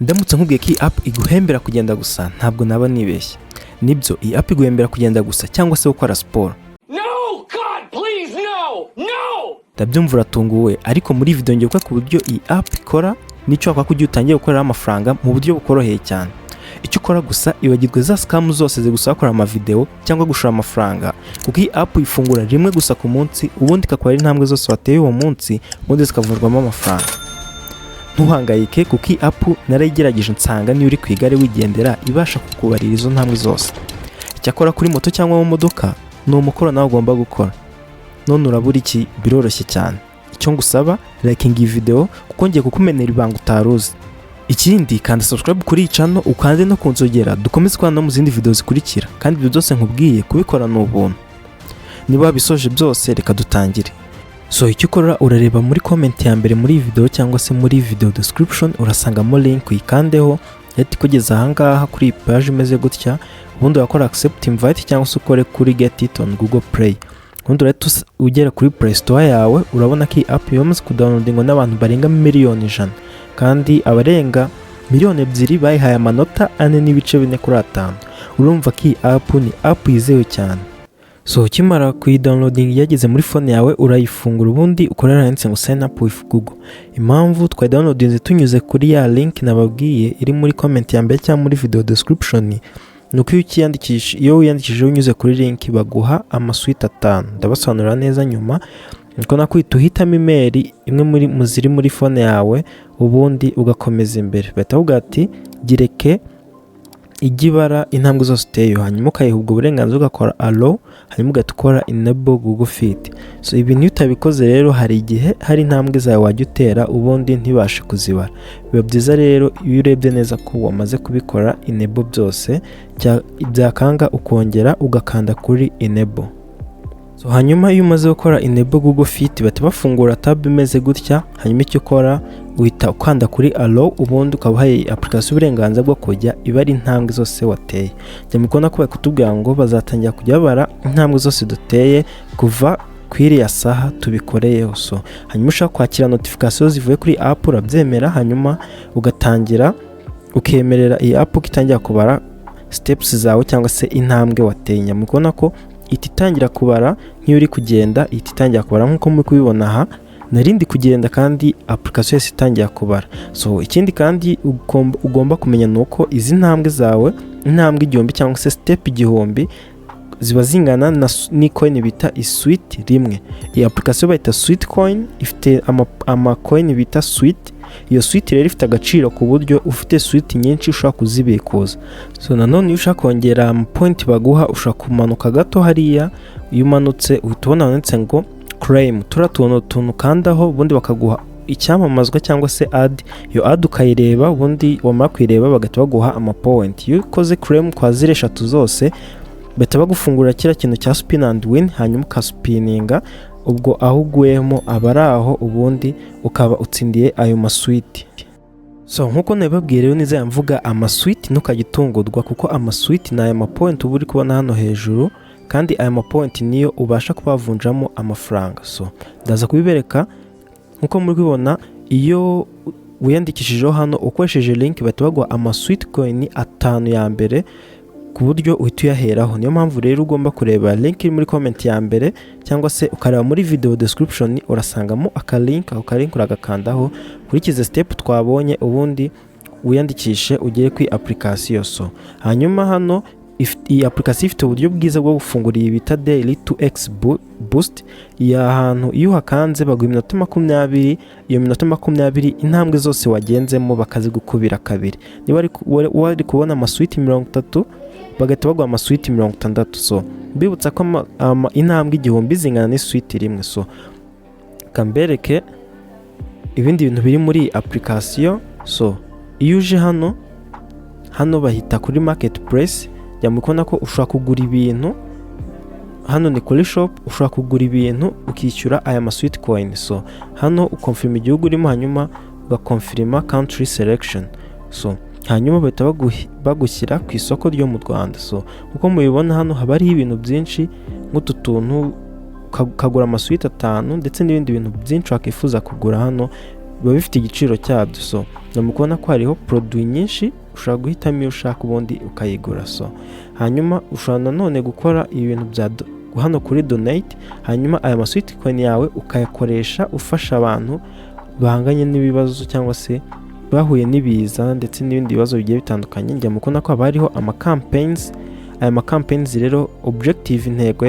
Ndamutse nkubwiye ko iyi app iguhembera kugenda gusa, ntabwo naba nibeshye. Nibyo, iyi app iguhembera kugenda gusa cyangwa se gukora siporo. No! God, please, no! No! Ndabyumva uratunguwe, ariko muri video ngiye ku buryo iyi app ikora n'icyo wakora kugira utangiye gukoreraho amafaranga mu buryo bukoroheye cyane. Icyo ukora gusa, ibagirwe za scam zose zigusaba gukora amavideo cyangwa gushora amafaranga, kuko iyi app uyifungura rimwe gusa ku munsi, ubundi ikakubara intambwe zose wateye uwo munsi, ubundi zikavunjwamo amafaranga. Ntuhangayike, kuko iyi app narayigerageje nsanga niyo uri ku igare wigendera ibasha kukubarira izo ntambwe zose. Icyakora kuri moto cyangwa mu modoka ni umukoro nawe ugomba gukora. None urabura iki? Biroroshye cyane. Icyo ngusaba, likinga iyi video kuko ngiye kukumenera ibanga utari uzi. Ikindi, kanda subscribe kuri iyi channel, ukande no kunzogera, dukomeze kubana no mu zindi video zikurikira. Kandi ibyo byose nkubwiye kubikora ni ubuntu. Niba wabisoje byose, reka dutangire. So icyo ukora, urareba muri comment ya mbere muri iyi video cyangwa se muri video description, urasangamo link, uyikandeho, ihita ikugeza ahangaha kuri iyi page imeze gutya. Ubundi urakora accept invite cyangwa se ukore kuri get it on Google Play. Ubundi urahita ugera kuri Play Store yawe. Urabona ko iyi app yamaze kudownloadingwa n'abantu barenga 100,000,000, kandi abarenga 2 miliyoni bayihaye amanota 4.4 kuri 5. Urumva ko iyi app ni app yizewe cyane. So ukimara kuyidownloading, yageze muri phone yawe, urayifungura, ubundi ukorera handitse ngo "Sign up with Google". Impamvu twayidownloadinze tunyuze kuri ya link nababwiye iri muri comment ya mbere cyangwa muri video description ni uko iyo ukiyandikisha, iyo wiyandikishije unyuze kuri link, baguha amasweet 5. Ndabasobanurira neza nyuma. Niko nakwita, uhitamo email imwe muri mu ziri muri phone yawe, ubundi ugakomeza imbere. Bahita bavuga ati gireke ijya ibara intambwe zose uteye, hanyuma ukayiha ubwo burenganzira, ugakora allow, hanyuma ugahita ukora enable Google Fit. So ibintu iyo utabikoze rero, hari igihe hari intambwe zawe wajya utera ubundi ntibashe kuzibara. Biba byiza rero iyo urebye neza ko wamaze kubikora enable byose, byakanga ukongera ugakanda kuri enable. So hanyuma iyo umaze gukora enable Google Fit, bahita bafungura tab imeze gutya. Hanyuma icyo ukora, uhita ukanda kuri allow, ubundi ukaba uhaye application uburenganzira bwo kujya ibara intambwe zose wateye. Njya mubona ko bari kutubwira ngo bazatangira kujya babara intambwe zose duteye kuva ku iriya saha tubikoreyeho. So hanyuma ushaka kwakira notification zivuye kuri app, urabyemera, hanyuma ugatangira ukemerera iyi app ko itangira kubara steps zawe cyangwa se intambwe wateye. Nyamara kubona ko ihita itangira kubara nk'iyo uri kugenda, ihita itangira kubara nk'uko muri kubibona aha. Narindi kugenda kandi application yose itangira kubara. So ikindi kandi ugomba kumenya ni uko izi ntambwe zawe, intambwe 1000 cyangwa se step 1000, ziba zingana na n'icoin bita isweet rimwe. Iyi application bayita Sweat Coin, ifite amacoin bita sweet. Iyo sweet rero ifite agaciro ku buryo ufite sweet nyinshi ushobora kuzibikuza. So nanone iyo ushaka kongera amapoint baguha, ushobora kumanuka gato hariya. Iyo umanutse uhita ubona handitse ngo claim. Turiya tuntu ukandaho, ubundi bakaguha icyamamazwa cyangwa se ad. Iyo ad ukayireba, ubundi wamara kuyireba bagahita baguha amapoint. Iyo ukoze claim kwa ziriya eshatu zose, bahita bagufungurira kiriya kintu cya spin and win, hanyuma ukaspininga. Ubwo aho uguyemo aba ari aho, ubundi ukaba utsindiye ayo masweet. So nkuko nabibabwiye rero, nizeye mvuga amasweet ntukajya utungurwa, kuko amasweet ni aya mapoint uba uri kubona hano hejuru, kandi aya mapoint niyo ubasha kuba wavunjamo amafaranga. So ndaza kubibereka. Nkuko muri kubibona, iyo wiyandikishijeho hano ukoresheje link, bahita baguha amasweet coin 5 ya mbere ku buryo uhita uyaheraho. Niyo mpamvu rero ugomba kureba link iri muri comment ya mbere cyangwa se ukareba muri video description, urasangamo akalink. Ako kalink uragakandaho, ukurikize step twabonye, ubundi wiyandikishe ugere kuri application. So hanyuma hano iyi application ifite uburyo bwiza bwo gufungura iyi bita daily 2x boost. Iyi ahantu iyo uhakanze baguha iminota 20. Iyo minota 20, intambwe zose wagenzemo bakazigukubira kabiri. Niba wari kubona amasweet 30, bagahita baguha amasweet 60. So mbibutsa ko intambwe 1000 zingana n'isweet rimwe. So kambereke ibindi bintu biri muri iyi application. So iyo uje hano, hano bahita kuri marketplace. Jya kubona ko ushobora kugura ibintu hano, ni kuri shop, ushobora kugura ibintu ukishyura aya ma sweet coin. So hano ukonfirima igihugu urimo, hanyuma ugakonfirima country selection. So hanyuma bahita bagushyira ku isoko ryo mu Rwanda. So nkuko mubibona hano haba hariho ibintu byinshi nk'utu tuntu, ukagura amasweet 5 ndetse n'ibindi bintu byinshi wakwifuza kugura hano. Biba bifite igiciro cyabyo. So ni kubona ko hariho produit nyinshi, ushobora guhitamo iyo ushaka ubundi ukayigura. So hanyuma ushobora nanone gukora ibintu bya hano kuri donate, hanyuma aya ma Sweatcoin yawe ukayakoresha ufasha abantu bahanganye n'ibibazo cyangwa se bahuye n'ibiza ndetse n'ibindi bibazo bigiye bitandukanye. Njya mu kubona ko haba hariho ama campaigns. Aya ma campaigns rero, objective, intego,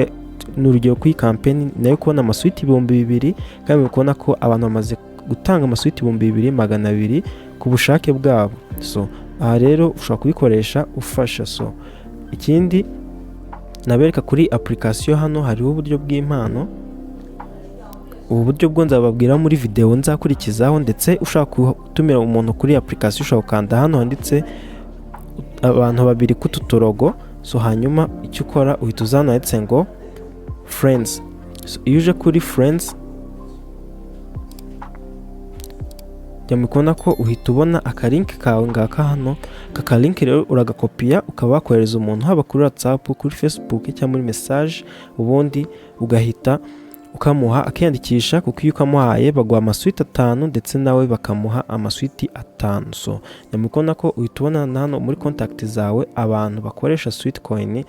ni urugero kuri campaign nayo kubona ama Sweat 2000, kandi muri kubona ko abantu bamaze gutanga ama Sweat 2200 ku bushake bwabo. So aha rero ushobora kubikoresha ufasha. So ikindi nabereka kuri application, hano hariho uburyo bw'impano. Ubu buryo bwo nzababwira muri video nzakurikizaho. Ndetse ushaka gutumira umuntu kuri application, ushobora gukanda hano handitse abantu babiri k'utu turogo. So hanyuma icyo ukora, uhita uza hano handitse ngo friends. So iyo uje kuri friends, jya mu kubona ko uhita ubona aka link kawe ngaka hano. Aka ka link rero uragakopiya, ukaba wakohereza umuntu haba kuri WhatsApp, kuri Facebook cyangwa muri message, ubundi ugahita ukamuha akiyandikisha, kuko iyo ukamuhaye baguha ama Sweat 5 ndetse nawe bakamuha ama Sweat 5. So nyamukubona ko uhita ubona hano muri contact zawe abantu bakoresha Sweatcoin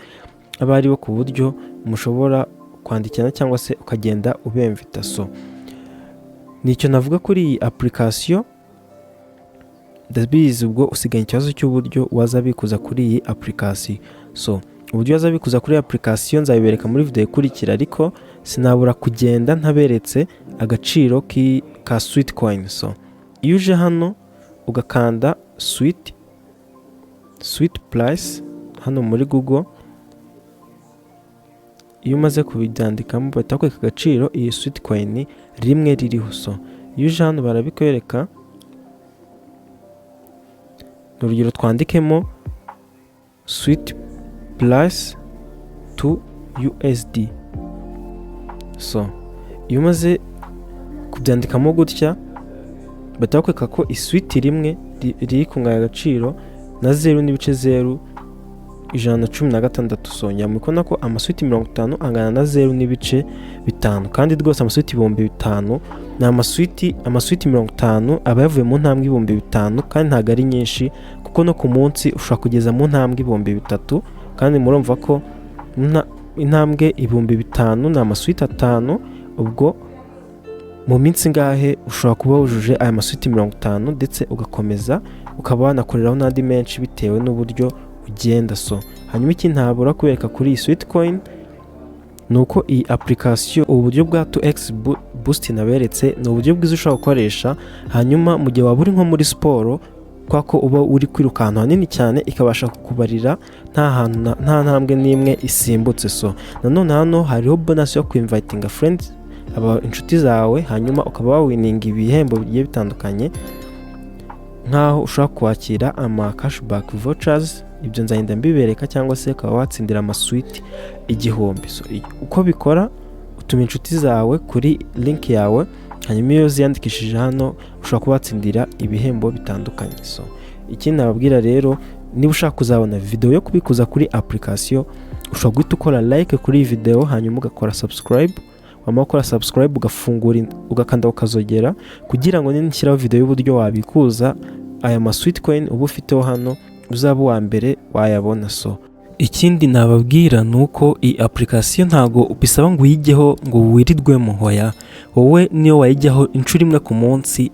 aba aribo, ku buryo mushobora kwandikirana cyangwa se ukagenda ubemvita. So nicyo navuga kuri iyi application. Ndabizi ubwo usigaye ikibazo cy'uburyo wazabikuza kuri iyi application. So uburyo wazabikuza kuri iyi application nzabibereka muri video ikurikira, ariko sinabura kugenda ntaberetse agaciro ka Sweatcoin. So iyo uje hano ugakanda Sweat price hano muri Google, iyo umaze kubibyandikamo bahita bakwereka agaciro iyi Sweatcoin rimwe ririho. So iyo uje hano barabikwereka. Ni urugero, twandikemo Sweat price to USD. So iyo umaze kubyandikamo gutya, bahita bakwereka ko i Sweat rimwe riri kunganya agaciro na 0.0116. So nyamukubona ko ama Sweat 50 angana na 0.5, kandi rwose ama Sweat 5000 ni ama Sweat 50 aba yavuye mu ntambwe 5000, kandi ntabwo ari nyinshi, kuko no ku munsi ushobora kugeza mu ntambwe 3000. Kandi murumva ko intambwe 5000 ni ama Sweat 5. Ubwo mu minsi ingahe ushobora kuba wujuje aya ma Sweat 50, ndetse ugakomeza ukaba wanakoreraho n'andi menshi bitewe n'uburyo ugenda. So hanyuma ikindi ntabura kubereka kuri iyi Sweatcoin ni uko iyi application, ubu buryo bwa 2x boost naberetse, ni uburyo bwiza ushobora gukoresha. Hanyuma mu gihe waba uri nko muri siporo, kwa ko uba uri kwiruka ahantu hanini cyane, ikabasha kukubarira nta hantu nta ntambwe n'imwe isimbutse. So nanone hano hariho bonus yo kwinvitinga friends, aba inshuti zawe, hanyuma ukaba wawininga ibihembo bigiye bitandukanye, nk'aho ushobora kwakira ama cashback vouchers, ibyo nzagenda mbibereka, cyangwa se ukaba watsindira ama Sweat 1000. So uko bikora, utuma inshuti zawe kuri link yawe, hanyuma iyo ziyandikishije hano ushobora kuba watsindira ibihembo bitandukanye. So ikindi nababwira rero, niba ushaka kuzabona video yo kubikuza kuri application, ushobora guhita ukora like kuri iyi video, hanyuma ugakora subscribe. Wamara gukora subscribe, ugafungura ugakanda ukazogera, kugira ngo ninshyiraho video y'uburyo wabikuza aya ma Sweatcoin uba ufiteho hano, uzaba uwa mbere wayabona. So ikindi nababwira ni uko iyi application ntago bisaba ngo uyijyeho ngo wirirwemo. Hoya, wowe niyo wayijyaho inshuro imwe ku munsi,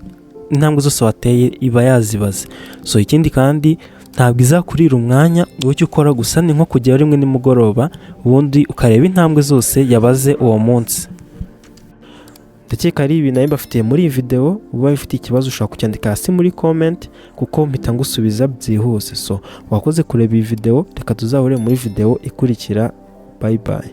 intambwe zose wateye iba yazibaze. So ikindi kandi, ntabwo izakurira umwanya. Wowe icyo ukora gusa ni nko kujyayo rimwe nimugoroba, ubundi ukareba intambwe zose yabaze uwo munsi. Ndakeka ari ibintu nari mbafitiye muri iyi video. Ubaye ufite ikibazo, ushobora kucyandika hasi muri comment, kuko mpita ngusubiza byihuse. So wakoze kureba iyi video, reka tuzahure muri video ikurikira. Bye bye.